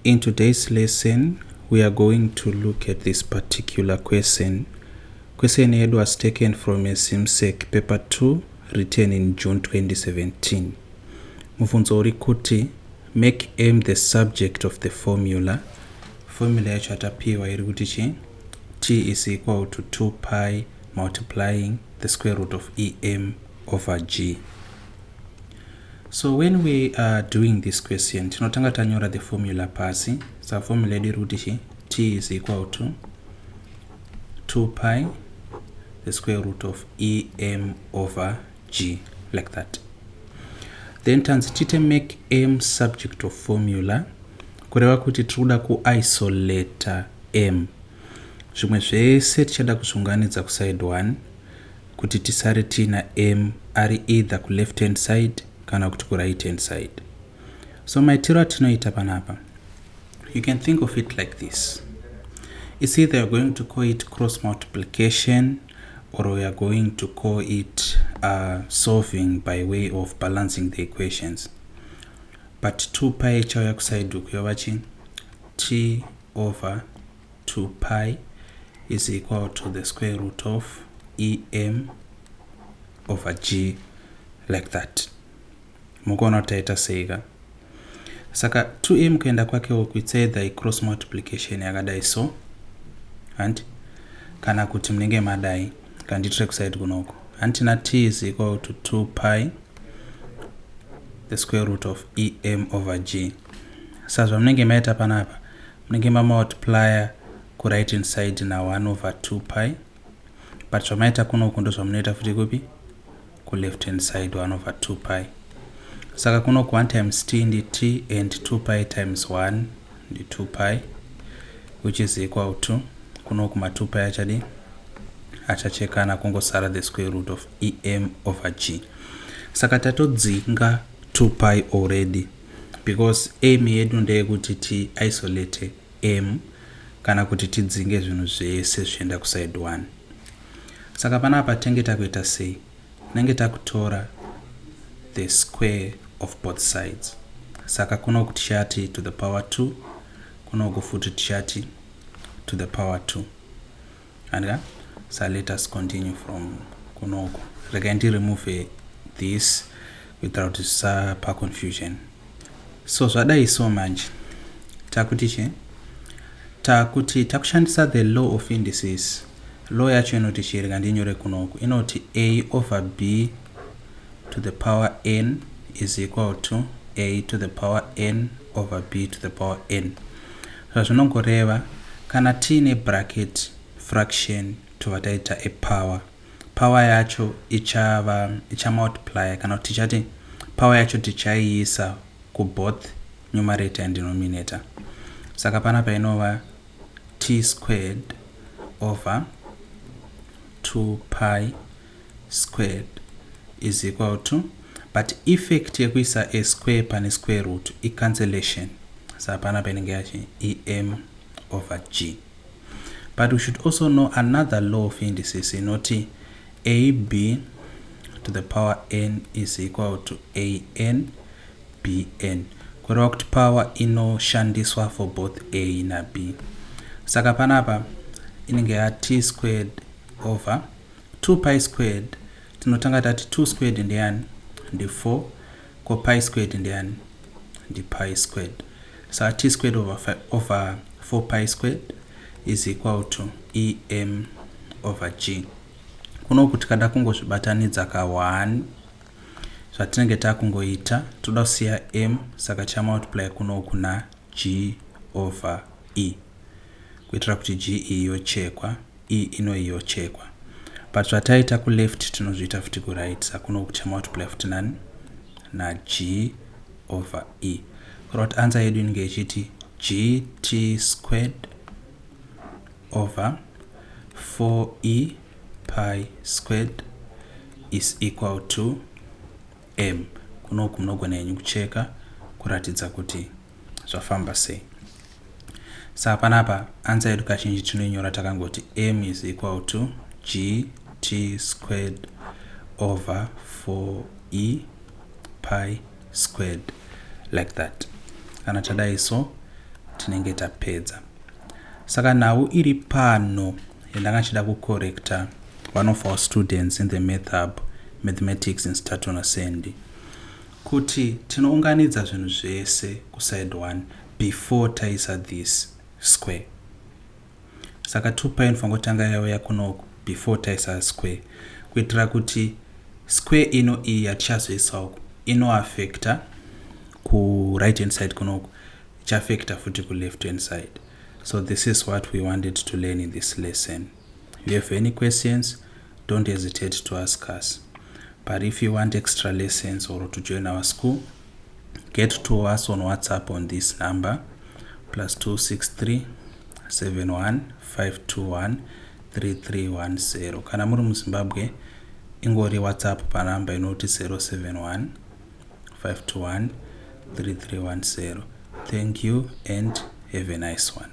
In today's lesson, we are going to look at this particular question. Question yedu was taken from a ZIMSEC paper 2 written in June 2017. Mubvunzo uri kuti make m the subject of the formula. Formula yacho yatapiwa iri kuti chi t is equal to 2 pi multiplying the square root of em over g. So when we are doing this question, tinotanga tanyora the formula pasi. Saka formula yedu iri kuti chi t is equal to 2 pi the square root of em over g, like that. Then tanzi tiite make m subject of formula, kureva kuti tiri kuda kuisolata m. Zvimwe zvese tichada kuzviunganidza kuside 1 kuti tisare tiina m ari either kuleft hand side kana kuti kuright hand side. So maitiro atinoita panapa, you can think of it like this: it's either you're going to call it cross multiplication or we are going to call it solving by way of balancing the equations. But 2 pi ichauya kuside uku, yova chi t over 2 pi is equal to the square root of em over g, like that. Mukuona kuti taita seika? Saka 2m kuenda kwake uku, it's either icross multiplication yakadai so, handi, kana kuti munenge madai kanditire kuside kunoku, handitina t is equal to 2 pi the square root of em over g. Saka zvamunenge maita panapa, munenge mamultiplya kuright hand side na1 over 2 pi, but zvamaita kunoku ndo zvamunoita futi kupi? Kuleft hand side, 1 over 2 pi. Saka kunoku 1 times t ndi t and 2 pi times 1 ndi 2 pi, which is equal to, kunoku ma 2 pi achadi achachekana, kungosara the square root of em over g. Saka tatodzinga 2 pi already, because aim yedu ndeyekuti tiisolate m kana kuti tidzinge zvinhu zvese zvichienda kuside 1. Saka panapa tenge takuita sei? Tinenge takutora the square of both sides. Saka kunoku tichati to the power 2, kunoku futi tichati to the power 2, andika. So let us continue from kunoku. Regai ndiremove this kuitira kuti zvisapa confusion. So zvadai so manje, takuti chi takuti takushandisa the law of indices. Law yacho inoti chii? Rega ndinyore kunoku. Inoti a over b to the power n is equal to a to the power n over b to the power n. Zvazvinongoreva, kana tiine bracket fraction, tobva taita a power, power yacho ichava ichamultiplya, kana kuti tichati power yacho tichaiisa kuboth numerator and denominator. Saka panapa inova t squared over 2 pi squared is equal to, but effect yekuisa a square pane square root icancellation. Saka panapa inenge yachi em over g. But we should also know another law of indices inoti ab to the power n is equal to an bn, kureva kuti power inoshandiswa for both a nab. Saka panapa inenge ya t squared over 2 pi squared. Tinotanga tati 2 squared ndeyani? Ndi 4. Ko pi squared ndeyani? Ndi pi squared. Saka t squared over 4 pi squared is equal to em over g. Kunoku tikada kungozvibatanidza ka1, zvatinenge takungoita, toda kusiya m, saka chamultiply kunoku na g over e, kuitira kuti g iyi yochekwa, e ino yochekwa. But zvataita kuleft tinozviita futi kuright. Saka kunoku chamultiply futi nani? Na g over e, kureva kuti answer yedu inenge ichiti gt squared over 4e pi squared is equal to m. Kunoku munogona henyu kucheka kuratidza kuti zvafamba sei. Saka panapa answer yedu kazhinji tinoinyora takangoti m is equal to g t squared over 4e pi squared, like that. Kana tadai so, Tinenge tapedza. Saka nhau iri pano yandanga chida kucorrecta one of our students in the Math Hub, Mathematics in Statona Sandy, kuti tinounganidza zvinhu zvese kuside 1 before taisa this square. Saka 2 pi inofanira kutanga yauya kunoku before taisa square, kuitira kuti square ino iyi yatichazoisa uku inoaffecta ku-right hand side kunoku, ichiaffecta futi ku-left hand side. So this is what we wanted to learn in this lesson. If you have any questions, don't hesitate to ask us. But if you want extra lessons or to join our school, get to us on WhatsApp on this number, +263 71 521 3310. Kana muri muZimbabwe, ingori WhatsApp panamba inoti 071 521 3310. Thank you and have a nice one.